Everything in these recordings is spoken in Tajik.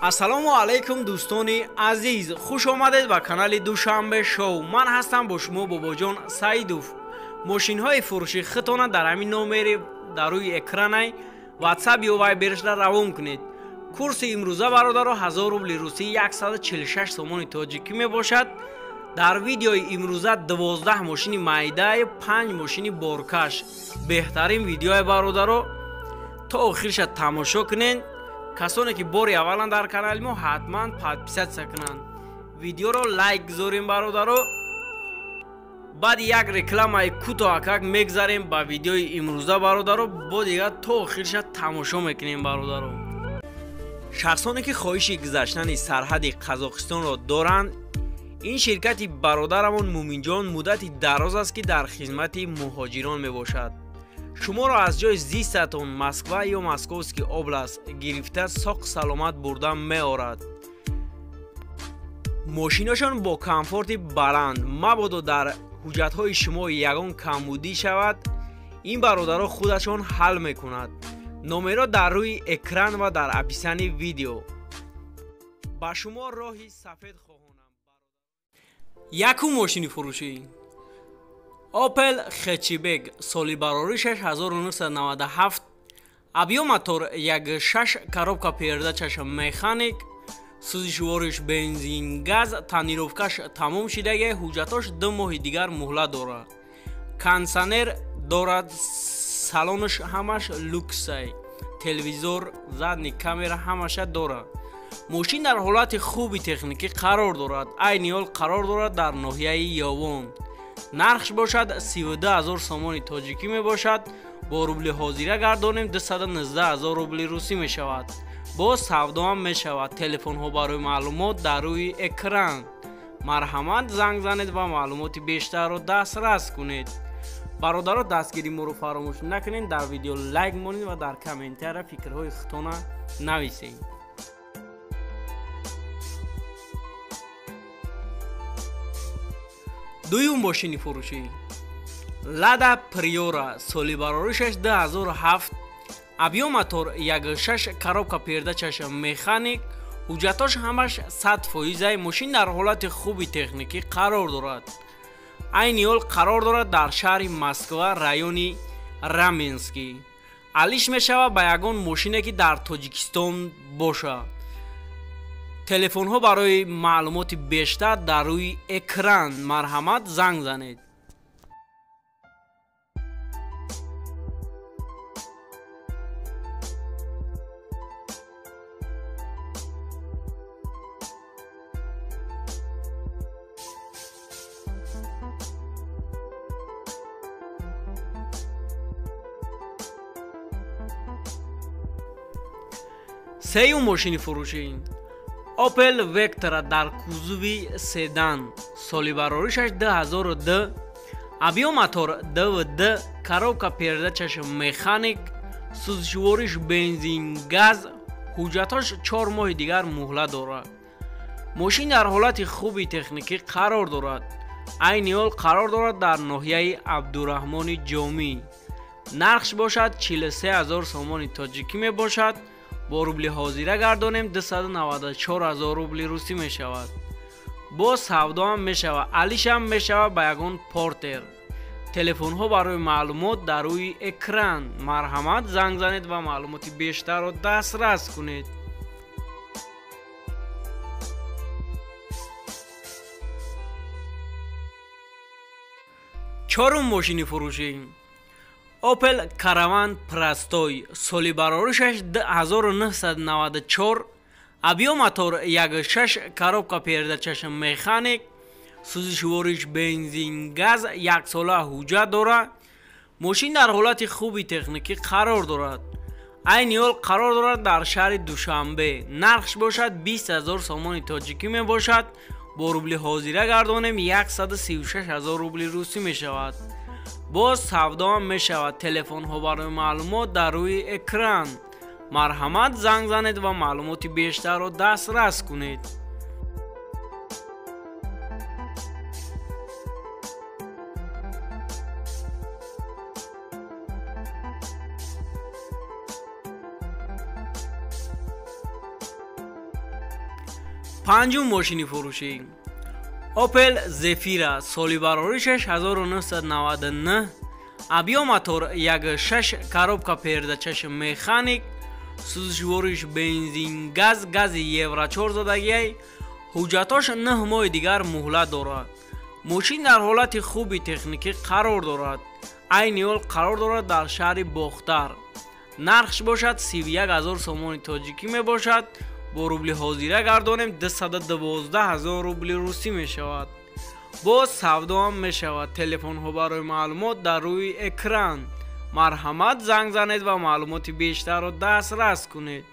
Ассалому алайкум дӯстони азиз, хуш омадед ба канали Душанбе шоу. Ман ҳастам бо шумо Бобоҷон Саидов. Мошинҳои фурӯши худтона дар ҳамин номери дар рӯи экранай WhatsApp ё Viber-шда равон кунед. Курси имрӯза бародаро 1000 рубли русӣ 146 сомони тоҷикӣ мебошад. Дар видеои имрӯза 12 мошини майдаю 5 мошини боркаш. Беҳтарин видеои бародаро то охирша тамошо кунед. Касоне ки бори аввалан дар канали мо ҳатман подписаться кунанд. Видеоро лайк гузорем бародаро. Баъди як рекламаи кӯтоҳакак мегзарем ба видеои имрӯза бародаро, бо дигар то охирша тамошо мекунем бародаро. Шахсоне ки хоҳиши гузаштани сарҳади Қазоқистонро доранд, ин ширкати бародарамон Муминҷон муддати дароз аст ки дар хизмати муҳоҷирон мебошад. Шуморо аз ҷои зистатон Москва ё Московский област гирифта соқ саломат бурда меорад. Мошиношон бо комфорти баланд, мабодо дар ҳуҷҷатҳои шумо ягон камбудӣ шавад, ин бародаро худашон ҳал мекунад. Номерро дар рӯи экран ва дар описании видео. Ба шумо роҳи сафед хоҳонам. Якум мошини фурӯшӣ Opel Hatchback соли бароришаш 1997, объём мотор 1.6, коробка передачаш механик, сӯзишвориш бензин газ, тонировкаш тамом шидаги, ҳуҷҷатош 2 моҳи дигар муҳлат дорад. Кондиционер дорад, салонаш ҳамаш люксай, телевизор, задний камера ҳамаша дорад. Мошин дар ҳолати хуби техникӣ қарор дорад. Айни ҳол қарор дорад дар ноҳияи Ёвон. Нархш бошад 32 000 сомони тоҷикӣ мебошад. Бо рубли ҳозира гардонем 219 000 рубли русӣ мешавад. Боз савдоам мешавад. Телефонҳо барои маълумот дар рӯи экран. Марҳамат занг занед ва маълумоти бештарро дастрас кунед. Бародаро, дастгири моро фаромӯш накунед, дар видео лайк монед ва дар комментария фикрҳои худтона нависед. Дуюм мошини фурӯшӣ Лада Приора соли бароришаш 2007, объём мотор 1.6, коробка передачаш механик, ҳуҷҷатош ҳамаш 100%. Мошин дар ҳолати хуби техникӣ қарор дорад. Айни ҳол қарор дорад дар шаҳри Москва, райони Раменский. Алиш мешавад ба ягон мошине ки дар Тоҷикистон бошад. Телефонҳо барои маълумоти бештар дар рӯи экран. Марҳамат занг занед. Сеюм мошини фурӯшӣ Opel Vectra дар кузови седан соли бароришаш 2002, объём мотор 2.2, коробка передачаш механик, сӯзишвориш бензин газ, ҳуҷҷатош 4 моҳи дигар муҳлат дорад. Мошин дар ҳолати хуби техникӣ қарор дорад. Айни ҳол қарор дорад дар ноҳияи Абдураҳмони Ҷомӣ. Нархш бошад 43 000 сомони тоҷикӣ мебошад. Бо рубли ҳозира гардонем 294 000 рубли русӣ мешавад. Боз савдоам мешавад, алишам мешавад ба ягон портер. Телефонҳо барои маълумот дар рӯи экран. Марҳамат занг занед ва маълумоти бештарро дастрас кунед. Чорум мошини фурӯшӣ Opel Caravan Простой соли бароришаш 1994, объём мотор 1.6, коробка передачаш механик, сӯзишвориш бензин газ, яксола ҳуҷҷат дорад. Мошин дар ҳолати хуби техникӣ қарор дорад. Айни ҳол қарор дорад дар шаҳри Душанбе. Нархш бошад 20 000 сомони тоҷикӣ мебошад. Бо рубли ҳозира гардонем 136 000 рубли русӣ мешавад. Боз савдоам мешавад. Телефонҳо барои маълумот дар рӯи экран. Марҳамат занг занед ва маълумоти бештарро дастрас кунед. Панҷум мошини фурӯшӣ Opel Zafira соли бароришаш 1999, объём мотор 1.6, коробка передачаш механик, сӯзишвориш бензин газ, гази Евро 4 задагиай, ҳуҷҷатош 9 моҳи дигар муҳлат дорад. Мошин дар ҳолати хуби техникӣ қарор дорад. Айни ҳол қарор дорад дар шаҳри Бохтар. Нархш бошад 31 000 сомони тоҷикӣ мебошад. Бо рубли ҳозира гардонем 212 000 рубли русӣ мешавад. Боз савдо ҳам мешавад. Телефонҳо барои маълумот дар рӯи экран. Марҳамат, занг занед ва маълумоти бештарро дастрас кунед.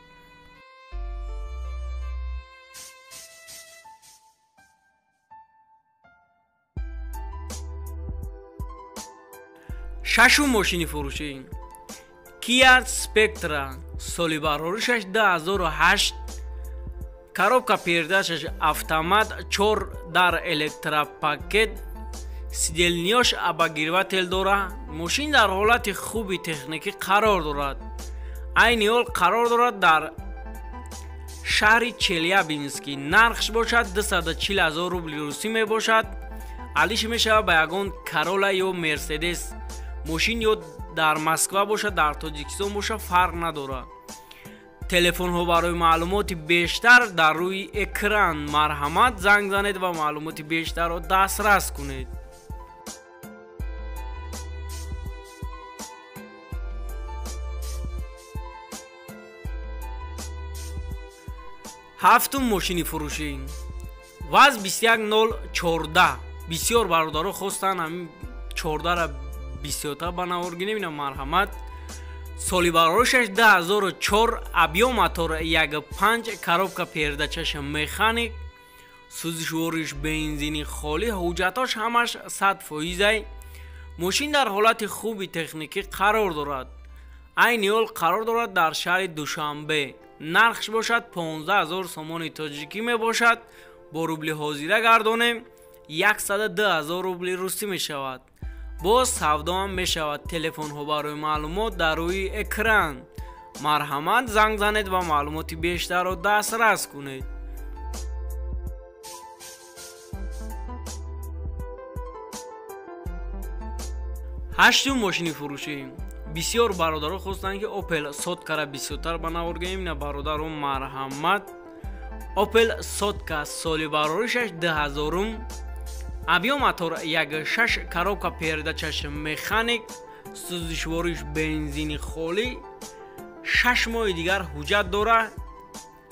Шашум мошини фурӯшӣ Kia Spectra соли бароришаш 2008, коробка передачаш автомат, 4 дар электропакет, сидельниёш обогреватель дора. Мошин дар ҳолати хуби техникӣ қарор дорад. Айни ҳол қарор дорад дар шаҳри Челябинский. Нархш бошад 240 000 рубли русӣ мебошад. Алиш мешавад ба ягон Карола ё Мерседес. Мошин ё дар Москва бошад, дар Тоҷикистон бошад, фарқ надорад. Телефонҳо барои маълумоти бештар дар рӯи экран. Марҳамат, занг занед ва маълумоти бештарро дастрас кунед. Ҳафтум мошини фурӯшӣ ВАЗ 21014. Бисёр бародаро хостанд ҳамин 14-ра бисёртар ба навор гирем. Ина марҳамат, соли бароришаш 2004, объём мотор 1.5, коробка передачаш механик, сӯзишвориш бензини холӣ, ҳуҷҷатош ҳамаш 100%. Мошин дар ҳолати хуби техникӣ қарор дорад. Айни ҳол қарор дорад дар шаҳри Душанбе. Нархш бошад 15 000 сомони тоҷикӣ мебошад. Бо рубли ҳозира гардонем 102 000 рубли русӣ мешавад. Боз савдо ҳам мешавад. Телефонҳо барои маълумот дар рӯи экран. Марҳамат, занг занед ва маълумоти бештарро дастрас кунед. Ҳаштум мошини фурӯшӣ. Бисёр бародаро хостанд, ки Opel Соткара бисёртар ба навор гирем. Ина бародаро, марҳамат, Opel Сотка соли бароришаш 2000, объём мотор 1.6, коробка передачаш механик, сӯзишвориш бензини холӣ, 6 моҳи дигар ҳуҷҷат дора,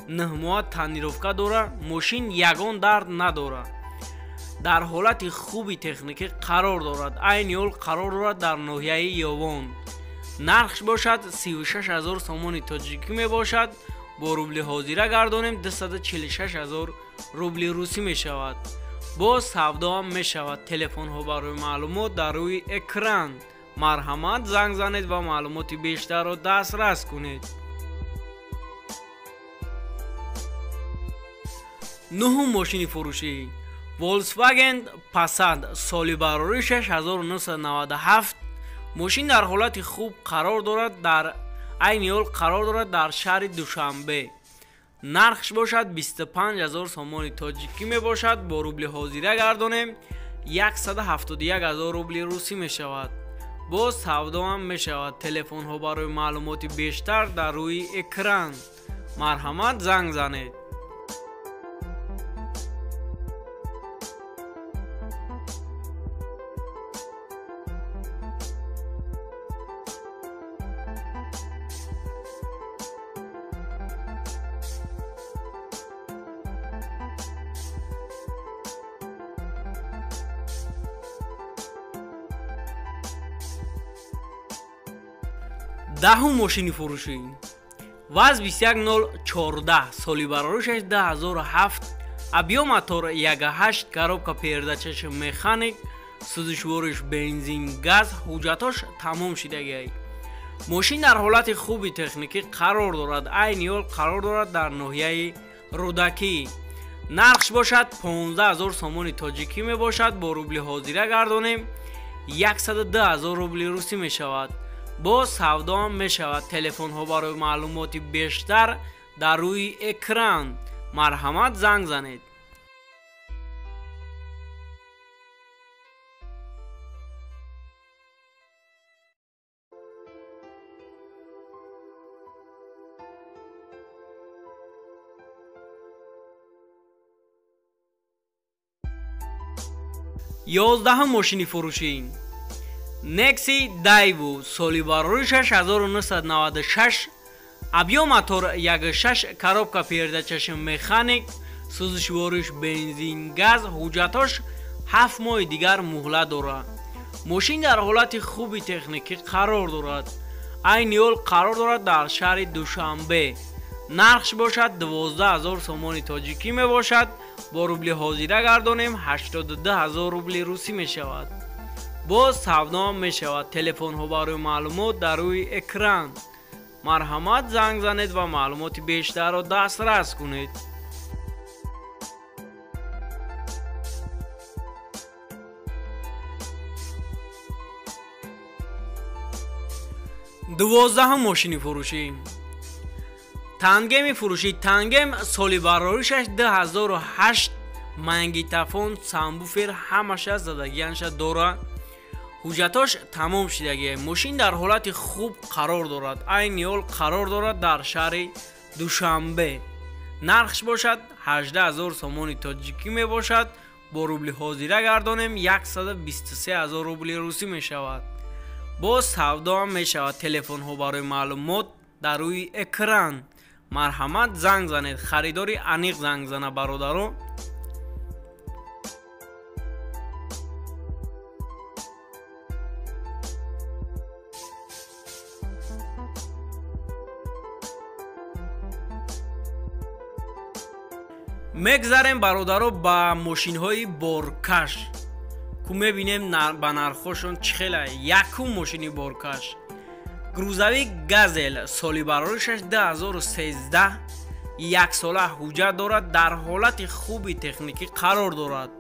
9 моҳа тонировка дора. Мошин ягон дард надорад. Дар ҳолати хуби техникӣ қарор дорад. Айни ҳол қарор дорад дар ноҳияи Ёвон. Нархш бошад 36 000 сомони тоҷикӣ мебошад. Бо рубли ҳозира гардонем 246 000 рубли русӣ мешавад. Боз савдо ҳам мешавад. Телефонҳо барои маълумот дар рӯи экран. Марҳамат, занг занед ва маълумоти бештарро дастрас кунед. Нуҳум мошини фурӯшӣ Volkswagen Passat соли бароришаш 1997. Мошин дар ҳолати хуб қарор дорад. Дар айни ҳол қарор дорад дар шаҳри Душанбе. Нархш бошад 25 000 сомони тоҷикӣ мебошад. Бо рубли ҳозира гардонем 171 000 рубли русӣ мешавад. Боз савдо ҳам мешавад. Телефонҳо барои маълумоти бештар дар рӯи экран. Марҳамат, занг занед. Даҳум мошини фурӯшӣ ВАЗ 21014 соли бароришаш 2007, объём мотор 1.8, коробка передачаш механик, сӯзишвориш бензин газ, ҳуҷҷатош тамом шидагиай. Мошин дар ҳолати хуби техникӣ қарор дорад. Айни ҳол қарор дорад дар ноҳияи Рӯдакӣ. Нархш бошад 15 000 сомони тоҷикӣ мебошад. Бо рубли ҳозира гардонем 102 000 рубли русӣ мешавад. Боз савдо ҳам мешавад. Телефонҳо барои маълумоти бештар дар рӯи экран. Марҳамат занг занед. 11 мошини фурӯшӣ Nexi Daewoo соли бароришаш 1996, объём мотор 1.6, коробка передачаш механик, сӯзишвориш бензин газ, ҳуҷҷатош 7 моҳи дигар муҳлат дорад. Мошин дар ҳолати хуби техникӣ қарор дорад. Айни ҳол қарор дорад дар шаҳри Душанбе. Нархш бошад 12 000 сомони тоҷикӣ мебошад. Бо рубли ҳозира гардонем 82 000 рубли русӣ мешавад. Боз савдо мешавад. Телефонҳо барои маълумот дар рӯи экран. Марҳамат занг занед ва маълумоти бештарро дастрас кунед. 12-ҳум мошини фурӯшӣ Тангеми фурӯшӣ Тангем соли бароришаш 2008, магнитофон, сабвуфер ҳамаша задагианша дорад. Ҳуҷҷатош тамом шудагия. Мошин дар ҳолати хуб қарор дорад. Айни ҳол қарор дорад дар шаҳри Душанбе. Нархш бошад 18 000 сомони тоҷикӣ мебошад. Бо рубли ҳозира гардонем 123 000 рубли русӣ мешавад. Боз савдо ҳам мешавад. Телефонҳо барои маълумот дар рӯи экран. Марҳамат занг занед. Харидори аниқ занг зана, бародаро. Мегзарем, бародаро, ба мошинҳои боркаш, ку мебинем ба нархҳошон чӣ хела. Якум мошини боркаш грузовик Газел соли бароришаш 2013, яксола ҳуҷҷат дорад, дар ҳолати хуби техникӣ қарор дорад.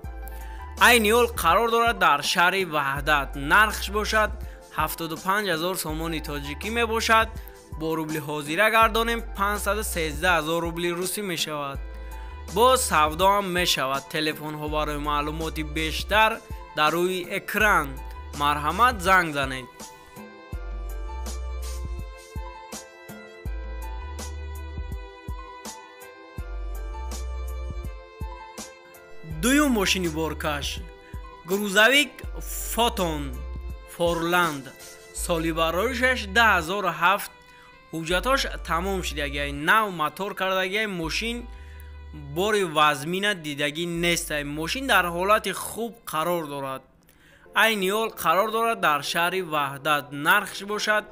Айни ҳол қарор дорад дар шаҳри Ваҳдат. Нархш бошад 75 000 сомони тоҷикӣ мебошад. Бо рубли ҳозира гардонем 513 000 рубли русӣ мешавад. Боз савдо ҳам мешавад. Телефонҳо барои маълумоти бештар дар рӯи экран. Марҳамат занг занед. Дуюм мошини боркаш грузовик Фотон Форланд соли бароришаш 2007, ҳуҷҷатош тамом шудагиай, нав мотор кардагиай. Мошин бори вазмина дидагӣ нестай. Мошин дар ҳолати хуб қарор дорад. Айни ҳол қарор дорад дар шаҳри Ваҳдат. Нархш бошад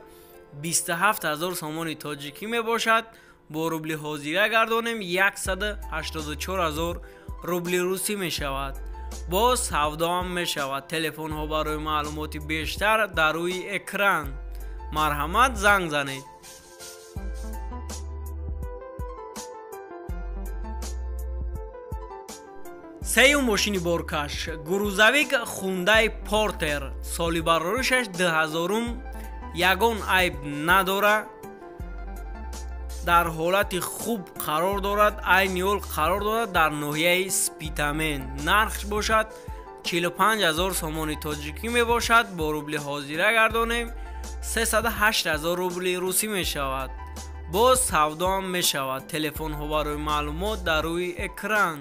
27 000 сомони тоҷикӣ мебошад. Бо рубли ҳозира гардонем 184 000 рубли русӣ мешавад. Боз савдо ҳам мешавад. Телефонҳо барои маълумоти бештар дар рӯи экран. Марҳамат занг занед. Сеюм мошини боркаш грузовик Хундай Портер соли бароришаш 2000, ягон айб надорад, дар ҳолати хуб қарор дорад. Айни ҳол қарор дорад дар ноҳияи Спитамен. Нархш бошад 45 000 сомони тоҷикӣ мебошад. Бо рубли ҳозира гардонем 308 000 рубли русӣ мешавад. Боз савдо ҳам мешавад. Телефонҳо барои маълумот дар рӯи экран.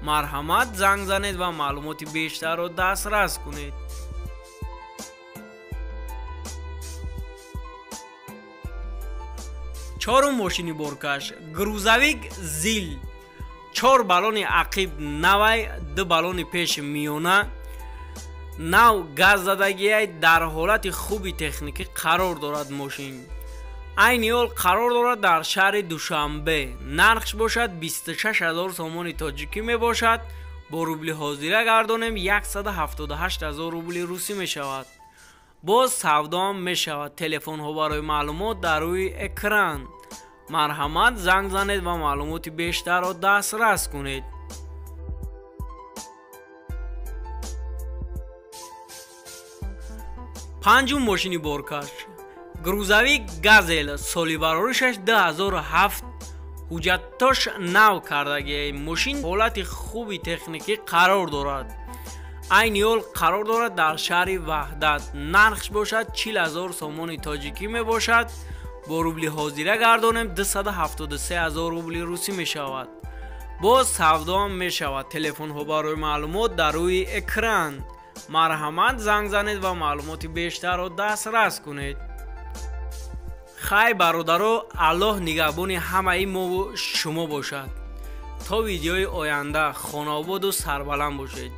Марҳамат занг занед ва маълумоти бештарро дастрас кунед. Чорум мошини боркаш грузовик Зил, чор баллони ақиб навай, ду баллони пеши миёна нав газ задагиай, дар ҳолати хуби техникӣ қарор дорад. Мошин айни ҳол қарор дорад дар шаҳри Душанбе. Нархш бошад 26 000 сомони тоҷикӣ мебошад. Бо рубли ҳозира гардонем 178 000 рубли русӣ мешавад. Боз савдо ҳам мешавад. Телефонҳо барои маълумот дар рӯи экран. Марҳамат занг занед ва маълумоти бештарро дастрас кунед. Панҷум мошини боркаш грузовик Газел соли бароришаш 2007, Ҳуҷҷатош нав кардагиай. Мошин ҳолати хуби техникӣ қарор дорад. Айни ҳол қарор дорад дар шаҳри Ваҳдат. Нархш бошад 40 000 сомони тоҷикӣ мебошад. Бо рубли ҳозира гардонем, 273 000 рубли русӣ мешавад. Боз савдоам мешавад. Телефонҳо барои маълумот дар рӯи экран. Марҳамат, занг занед ва маълумоти бештарро дастрас кунед. Хай, бародаро, Аллоҳ нигаҳбони ҳамаи мову шумо бошад. То видеои оянда хонаободу сарбаланд бошед.